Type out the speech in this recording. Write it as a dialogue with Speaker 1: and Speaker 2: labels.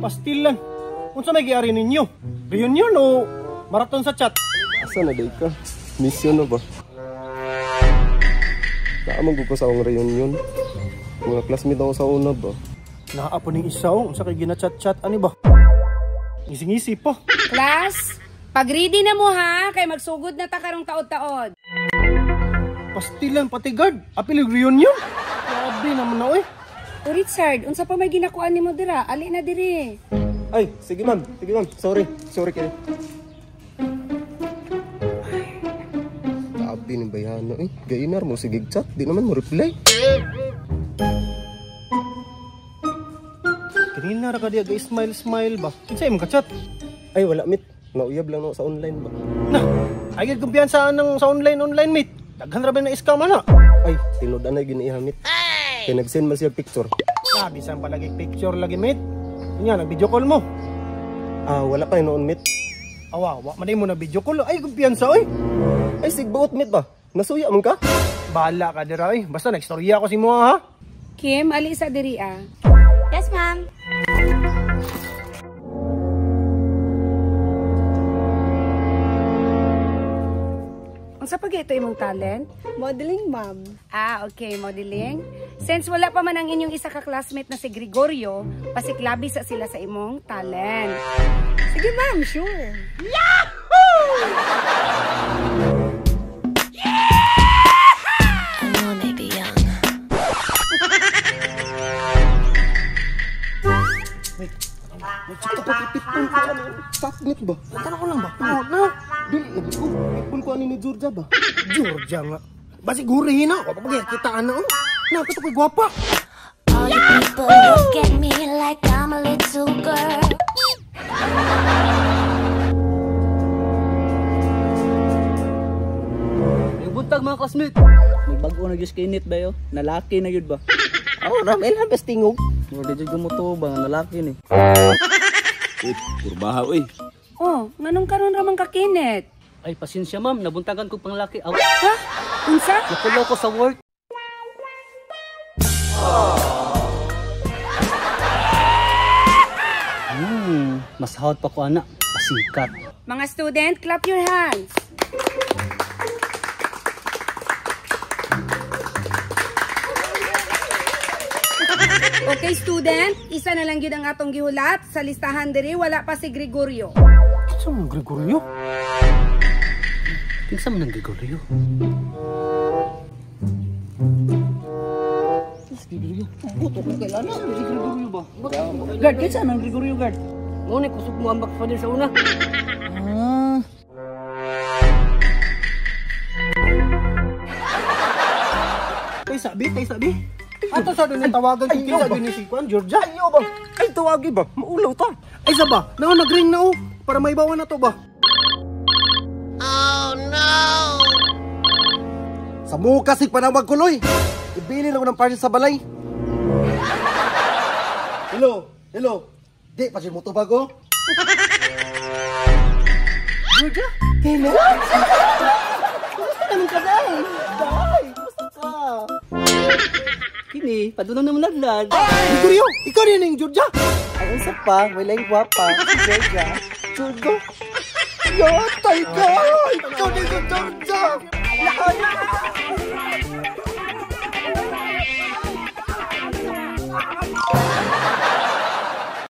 Speaker 1: Pastilan. Unsa may giari ninyo? Reunion o marathon sa chat?
Speaker 2: Asa na day ka? Mission na ba? Naamang ko sa akong reunion. Mga classmate ako sa una ba?
Speaker 1: Naa po ning isa oh. Unsa kay gina-chat-chat ani ba? Ngising-ngisi pa.
Speaker 3: Class, pag-ready na mo ha, kay magsugod na ta karong taod-taod.
Speaker 1: Pastilan pati guard. Apil reunion. Grabe naman na oy.
Speaker 3: O Richard, unsa pa may ginakuan nimo dira? Ali na diri.
Speaker 2: Ay, sige ma'am, sige ma'am. Sorry, sorry kayo. Grabe ni bayano eh. Gainar mo sige chat, di naman mo reply.
Speaker 1: Kanina ra ka diya ga smile smile ba? Kinsa imong ka-chat?
Speaker 2: Ay wala mate, nauyab lang ako sa online ba.
Speaker 1: Na, ay gid kumpiyansa anang sa online online mate. Daghan ra ba na scam ana?
Speaker 2: Ay, tinud anay giniiha mate. Kay nag-send man siya picture.
Speaker 1: Ah, bisan pa lagi picture lagi mate. Nya nag video call mo.
Speaker 2: Ah, wala pa noon mate.
Speaker 1: Awa, wa man mo na video call. Ay kumpiyansa oy.
Speaker 2: Ay sigbuot mate ba? Nasuya man ka?
Speaker 1: Bahala ka dira oy. Basta nagstorya ako si mo ha.
Speaker 3: Kim, ali sa diri ah.
Speaker 4: Yes, ma'am.
Speaker 3: Unsa pa gyud imong talent?
Speaker 4: Modeling, ma'am.
Speaker 3: Ah, okay, modeling. Since wala pa man ang inyong isa ka classmate na si Gregorio, pasiklabi sa sila sa imong talent.
Speaker 4: Sige, ma'am, sure.
Speaker 3: Yahoo!
Speaker 5: I know I may be young.
Speaker 2: Wait, wait, pitbull ko ano? Chatmate ba?
Speaker 1: Tanong ko lang ba? Na,
Speaker 2: dili lagi ko. Pitbull ko ani ni Georgia ba?
Speaker 1: Georgia nga. Basi gurihin na. Wa pa kita ana oh. Na kato koy gwapa.
Speaker 5: All you people look at me like I'm a little girl.
Speaker 6: Yung buntag mga classmate. Nagbago na gyud kinit ba yo? Nalaki na gyud ba?
Speaker 2: Oh, Ramel habes tingog.
Speaker 6: Wala jud gumuto ba nga nalaki ni.
Speaker 7: Uy, kurbaha oy.
Speaker 3: Oh, nganong karon ra man ka Kenneth?
Speaker 6: Ay, pasensya ma'am, nabuntagan ko panglaki. Aw.
Speaker 3: Ha? Unsa?
Speaker 6: Nakulo ko sa work. Mas hot pa ko ana, pasikat.
Speaker 3: Mga student, clap your hands. Okay, student, isa na lang gyud ang atong gihulat sa listahan diri, wala pa si Gregorio.
Speaker 1: Kinsa man Gregorio?
Speaker 6: Kinsa man ang Gregorio? Gregorio. Buto ko kailan si Gregorio ba? Guard, kinsa man Gregorio guard? Mo ni kusog mo ambak father sa una. Ah.
Speaker 1: Tay sabi, tay sabi. Ato sa doon tawagan ko kinsa gyud ni si Kwan Georgia.
Speaker 2: Ayo ba? Ay tawagi ba? Maulaw ta.
Speaker 1: Ay sa ba? Nao nagring na oh para maibawan na to ba?
Speaker 5: Oh no.
Speaker 2: Sa muka sig panawag kuloy. Ibili na ko ng parcel sa balay. Hello, hello. Di pa siya motobag oh.
Speaker 1: Georgia?
Speaker 2: Hello? Kumusta naman ka, Day? Day, kumusta ka?
Speaker 6: Kini, padunong naman ladlad.
Speaker 1: Gregorio, ikaw rin ang Georgia.
Speaker 2: Ay, unsa pa? May laing gwapa. Si Georgia. Georgia? Yatay ka! Ikaw din si Georgia! Lahat!